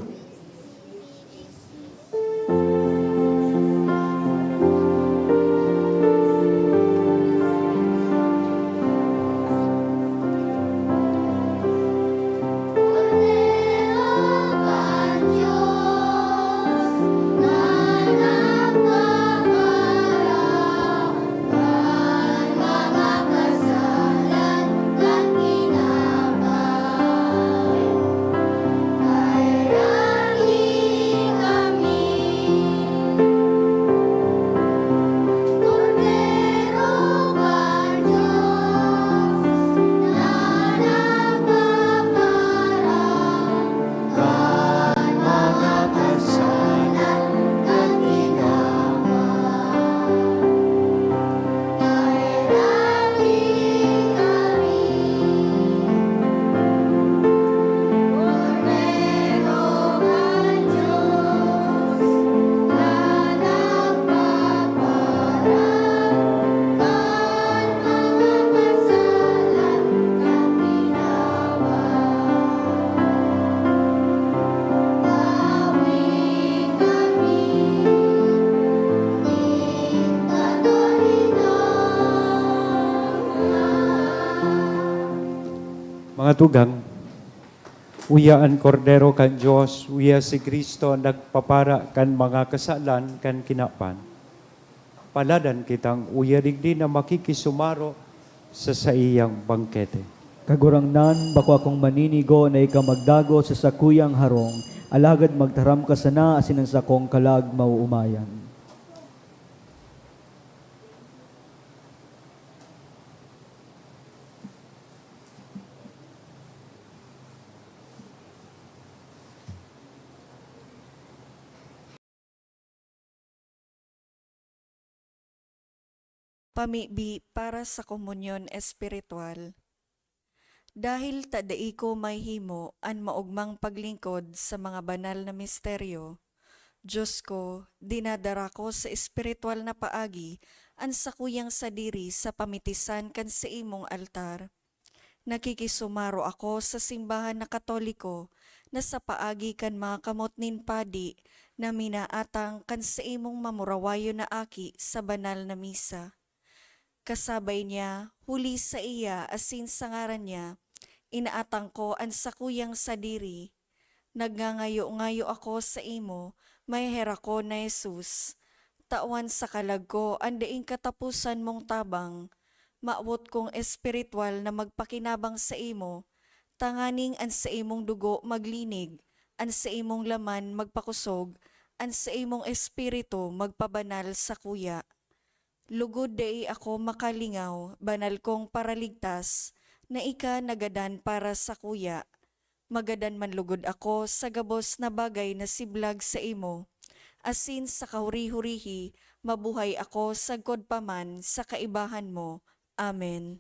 Mga tugang, uya an Kordero kan Dios, uya si Cristo nagpapara kan mga kasalan kan kinaban. Paladan kitang uya digdi na makikisumaro sa saiyang bangkete. Kagurangnan, bako akong maninigo na ika magdago sa sakuyang harong, alagad magtaram ka sana asin an sakong kalag maoomayan. Pamibi para sa komunyon espiritual. Dahil ta dai ko mahihimo an maogmang paglingkod sa mga banal na misteryo, Dios ko, dinadara ko sa espiritual na paagi an sakuyang sadiri sa pamitisan kan saimong altar. Nakikisumaro ako sa simbahan na Katoliko na sa paagi kan mga kamot nin padi na minaatang kan saimong mamurawayon na aki sa banal na misa. Kasabay niya, huli saiya asin sa ngaran niya, inaatang ko an sakuyang sadiri. Nagngangayo-ngayo ako saimo, maheherakon na Jesus. Tawan sa kalag ko an daing kataposan mong tabang. Mawot kong espiritual na magpakinabang saimo, tanganing an saimong dugo maglinig, an saimong laman magpakosog, an saimong espiritu magpabanal sakuya. Lugod dai ako makalingaw, banal kong Paraligtas, na ika nagadan para sakuya. Magadan man lugod ako sa gabos na bagay na siblag saimo, asin sa kahuri-hurihi mabuhay ako sagkod pa man sa kaibahan mo. Amen.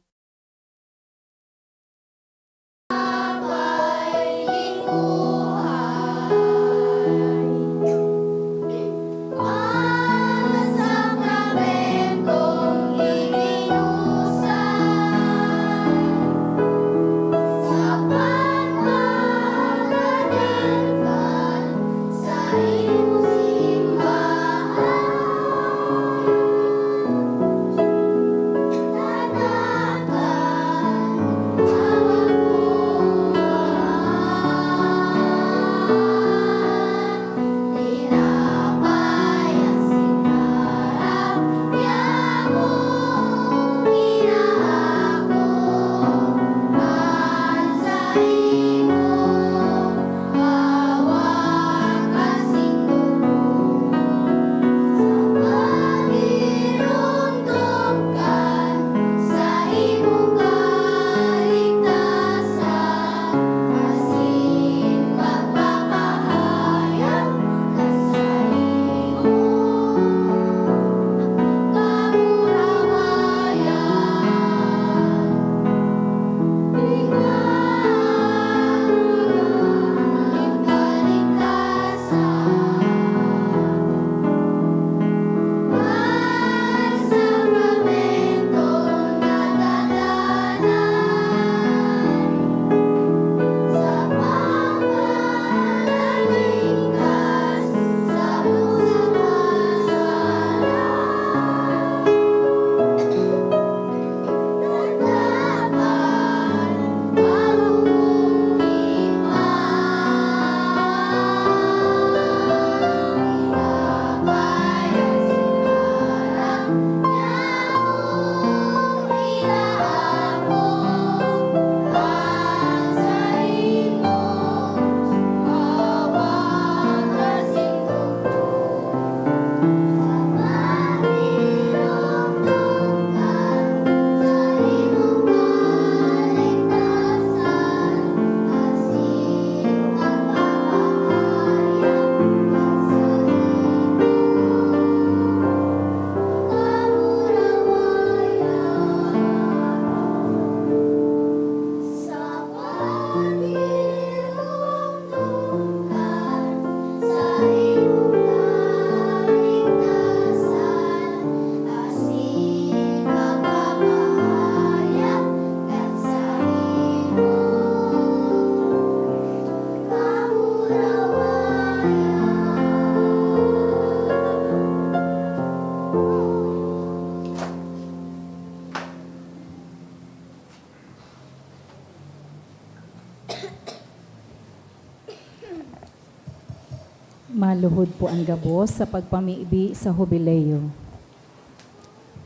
Maluhod po an gabos sa pagpamibi sa Hubileo.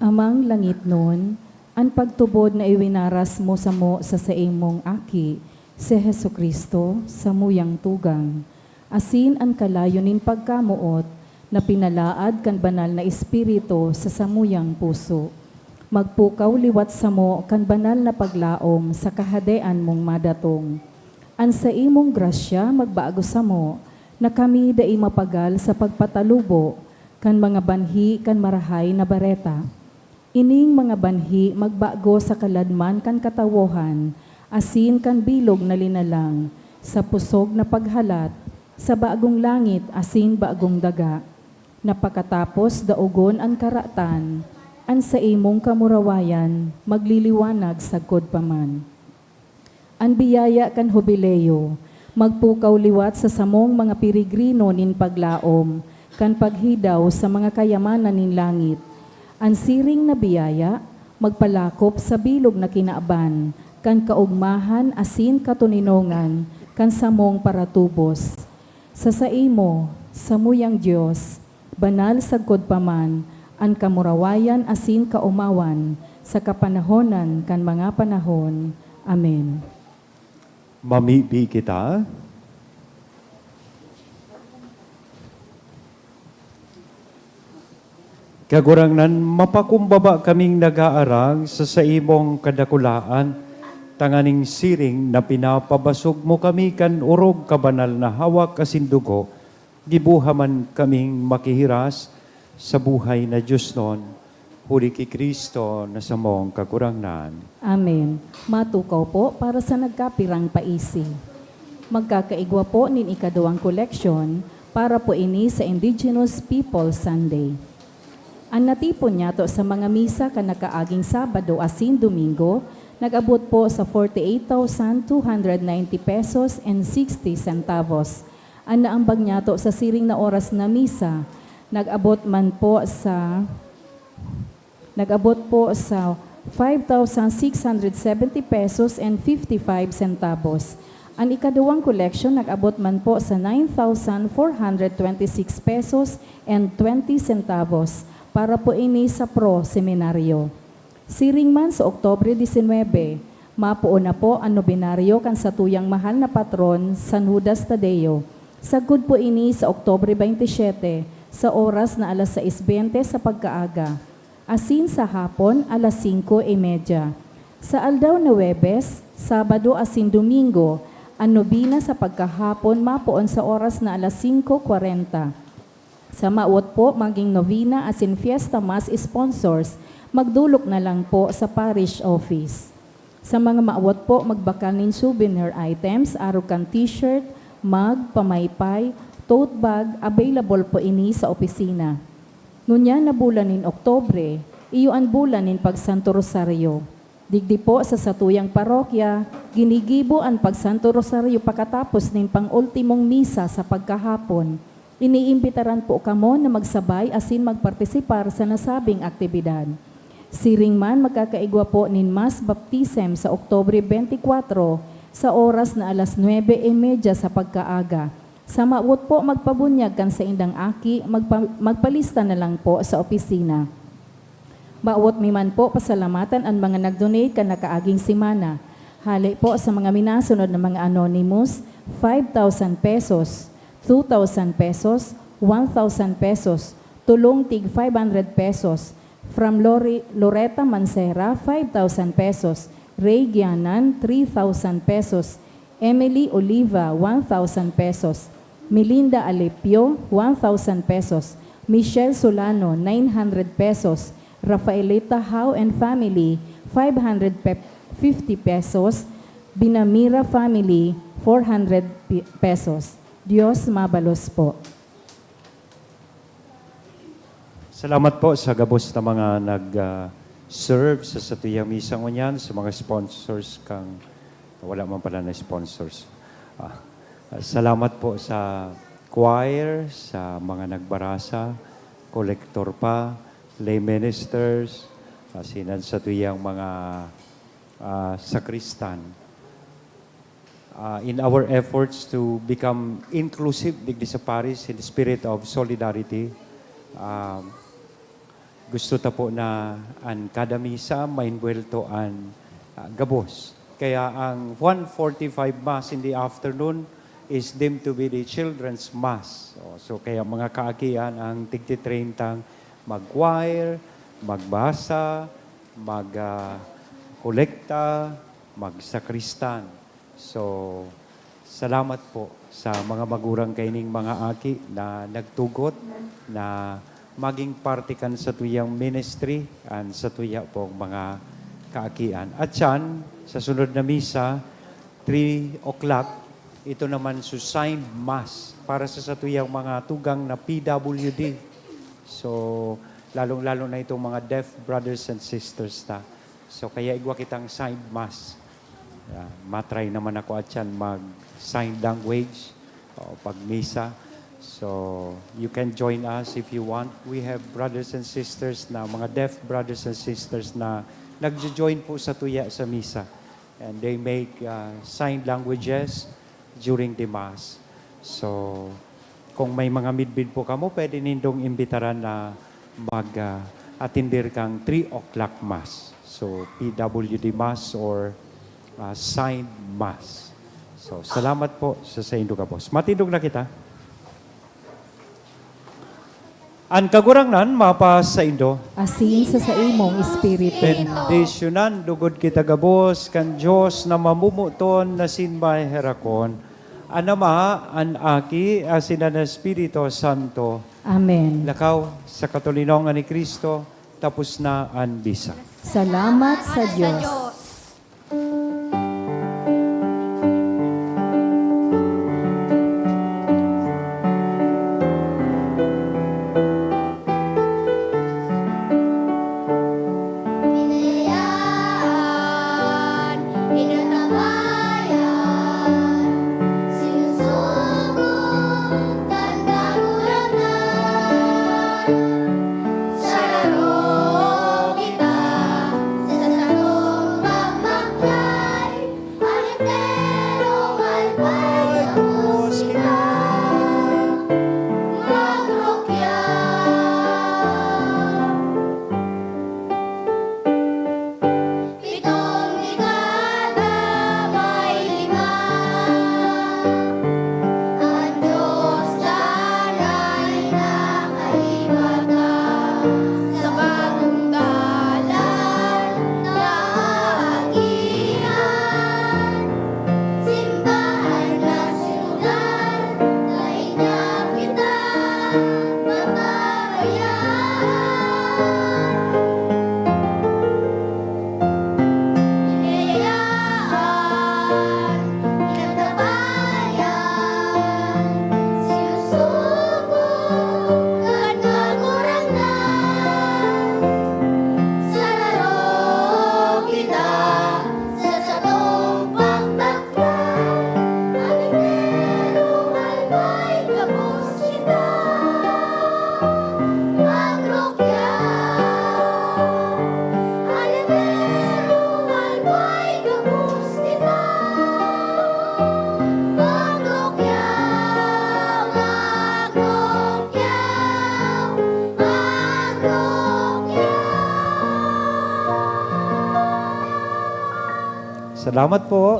Amang langitnon, an pagtubod na iwinaras mo samo sa saimong Aki, si Jesu-Cristo, samuyang tugang, asin an kalayo nin pagkamoot na pinalaad kan Banal na Espiritu sa samuyang puso, magpukaw liwat samo kan banal na paglaom sa Kahadean mong madatong. An saimong grasya magbago samo, na kami dai mapagal sa pagpatalubo kan mga banhi kan Marahay na Bareta. Ining mga banhi magbago sa kaladman kan katawohan, asin kan bilog na linalang, sa pusog na paghalat, sa bagong langit asin bagong daga, na pakatapos daogon an karatan, an saimong kamurawayan magliliwanag sagkod pa man. An biyaya kan Hubileo magpukaw liwat sa samong mga peregrino nin paglaom kan paghidaw sa mga kayamanan nin langit. An siring na biyaya magpalakop sa bilog na kinaban kan kaogmahan asin katoninongan kan samong paratubos. Sa saimo, samuyang Dios, banal sagkod pa man an kamurawayan asin kaomawan sa kapanahonan kan mga panahon. Amen. Mamibi kita. Kagurangnan, mapakumbaba kaming nag-aarang sa saimong kadakulaan, tanganing siring na pinapabasog mo kami kan orog kabanal na hawak asin dugo, giboha man kaming makihiras sa buhay na diosnon, huli ki Cristo na samong Kagurangnan. Amen. Matukaw po para sa nagkapirang paisi. Magkakaigwa po nin ikaduwang koleksyon para po ini sa Indigenous People Sunday. An natipon niyato sa mga misa kan nakaaging Sabado asin Domingo nag-abot po sa forty-eight thousand two hundred ninety pesos and sixty centavos. An naambag niyato sa siring na oras na misa nag-abot man po sa, nag-abot po sa five thousand six hundred seventy pesos and fifty-five centavos. An ikaduwang koleksyon nag-abot man po sa nine thousand four hundred twenty-six pesos and twenty centavos para po ini sa Pro Seminaryo. Siring man sa Oktubre disinwebe, mapoon na po an nobenaryo kan satuyang mahal na patron, San Judas Tadeo. Sagkod po ini sa Oktubre baynte siyete, sa oras na alas sais baynte sa pagkaaga, asin sa hapon, alas singko y media. Sa aldaw na Huwebes, Sabado asin Domingo, an nobena sa pagkahapon mapoon sa oras na alas singko kwarenta. Sa mawot po magin nobena asin fiesta mass sponsors, magdolok na lang po sa parish office. Sa mga mawot po magbakal nin souvenir items, arog kan t-shirt, mug, pamaypay, tote bag, available po ini sa opisina. Ngunyan na bulan nin Oktubre, iyo an bulan nin pagsanto rosaryo. Digdi po sa satuyang parokya, ginigibo an pagsanto rosaryo pakatapos nin pang-ultimong misa sa pagkahapon. Iniimbitaran po kamo na magsabay asin magpartisipar sa nasabing aktibidad. Siring man, magkakaigwa po nin mass baptism sa Oktubre baynte kwatro sa oras na alas nuebe y media sa pagkaaga. Sa mawot po magpabunyag kan saindang aki, magpa-, magpalista na lang po sa opisina. Mawot mi man po pasalamatan an mga nag-donate kan nakaaging semana. Hale po sa mga minasunod na mga anonymous, five thousand pesos, two thousand pesos, one thousand pesos, tulong tig five hundred pesos. From Lori-, Loreta Mancera, five thousand pesos. Ray Gianan, three thousand pesos. Emily Oliva, one thousand pesos. Melinda Alipio, one thousand pesos. Michelle Solano, nine hundred pesos. Rafaelita Hao and family, five hundred pe-, fifty pesos. Binamira family, four hundred pe-, pesos. Dios mabalos po. Salamat po sa gabos na mga nag, ah, serve sa satuyang misa ngunyan, sa mga sponsors kang, wala man pala na sponsors. Ah, salamat po sa choir, sa mga nagbarasa, kolektor pa, lay ministers, asin an satuyang mga, ah, sakristan. Ah, in our efforts to become inclusive digdi sa parish in the spirit of solidarity, um, gusto ta po na an kada misa maenbuwelto an, ah, gabos. Kaya ang one forty-five Mass in the afternoon is deemed to be the children's Mass. O, so kaya mga kaakian ang tigti-train tang mag-choir, magbasa, mag, ah, kolekta, magsakristan. So, salamat po sa mga magurang kaining mga aki na nagtugot na maging parte kan satuyang ministry, an satuya pong mga kaakian. At siyan, sa sunod na misa, three o'clock, ito naman su signed mass para sa satuyang mga tugang na P W D. So, lalong-lalo na itong mga deaf brothers and sisters ta. So, kaya igwa kitang signed mass. Ah, matry naman ako at yan mag sign language o pag misa. So, you can join us if you want. We have brothers and sisters na, mga deaf brothers and sisters na nagjo-join po sa tuya sa misa. And they make, ah, sign languages during the mass. So, kung may mga midbid po kamo, pwede nindong imbitaran na mag, ah, atender kang three o'clock mass. So, P W D mass or, ah, signed mass. So, salamat po sa saindo gabos. Matindog na kita. An Kagurangnan mapasaindo. Asin sa saimong espiritu. Bendisyonan lugod kita gabos kan Dios na mamomoton na sin maheherakon, an Ama, an Aki, asin an Espiritu Santo. Amen. Lakaw, sa katoninongan ni Cristo, tapos na an bisa. Salamat sa Dios. Hinayaan, hinatabayan, sinusugo kan Kagurangnan. Sararo kita sa satong pagmaklay, Alipero, malpay, gabos kita magrukya. Pitong dekada may lima, an Dios danay na kaiba ta, sa bagong dalan na aagihan. Simbahan na sinogal, dai na kita mapabayaan. Hinayaan, hinatabayan, sinusugo kan Kagurangnan. Sararo kita sa satong pagmaklay, Alipero, malpay, gabos kita magrukya. Alipero, malpay, gabos kita magrukya, magrukya, magrukya. Salamat po.